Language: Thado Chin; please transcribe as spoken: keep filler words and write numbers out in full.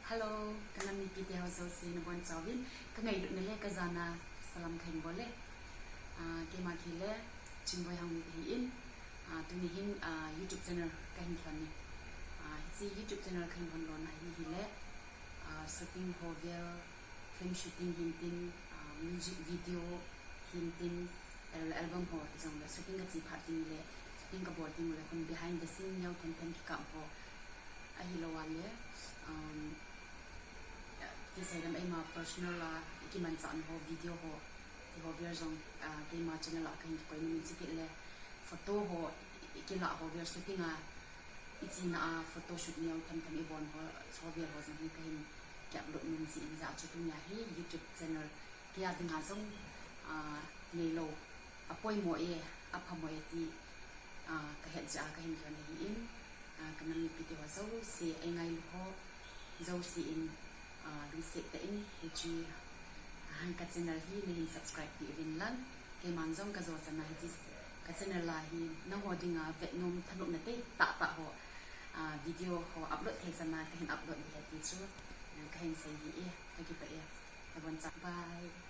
Hello, ka nam mipite ho jouse nabonchauvin, ka ngailutna le ka jana salam kahin bol e. Ah, keima kile, Chingboi Hangmi kahin. Ah, tuni hin, ah, YouTube channel kahin lhon e. Ah, hiche YouTube channel kahin lhon lona hi hile, ah, shooting ho vel, film shooting hintin, ah, music video hintin, al-, album ho hijongle shooting kache phat ding le, shooting kabol ding le, hon behind the scene neo them them kikap ho. Ahilou le, um, kisei dam eima personal a, ikimanchahna ho, video ho, ti ho vel jong, ah, keima channel a kahin kikoi nom in chukit le, photo ho, ikilah ho vel shooting a, ichena a photoshoot neo them them ibol ho, ho vel ho jong hi kahin ki-upload nom jeh in, hijeh chun tunia hi YouTube channel kei a dinga jong, ah, neilou, apoimo e, aphamo e ti, ah, kahet jeh a kahin lhon ahin, ah, ka nam mipite ho jouse, eingailu ho jouse in, ah, lungset tah in hiche, ah, ka channel hi nahin subscribe peh uvin lang, keiman jong kajo chan a hiche ka channel a hi nangho dinga vetnom thanopna tah tah ho, ah, video ho upload thei chan a kahin upload ding ahi ti chu, ah, kahin sei ahi e, kakipah e, nabonchauvin bye.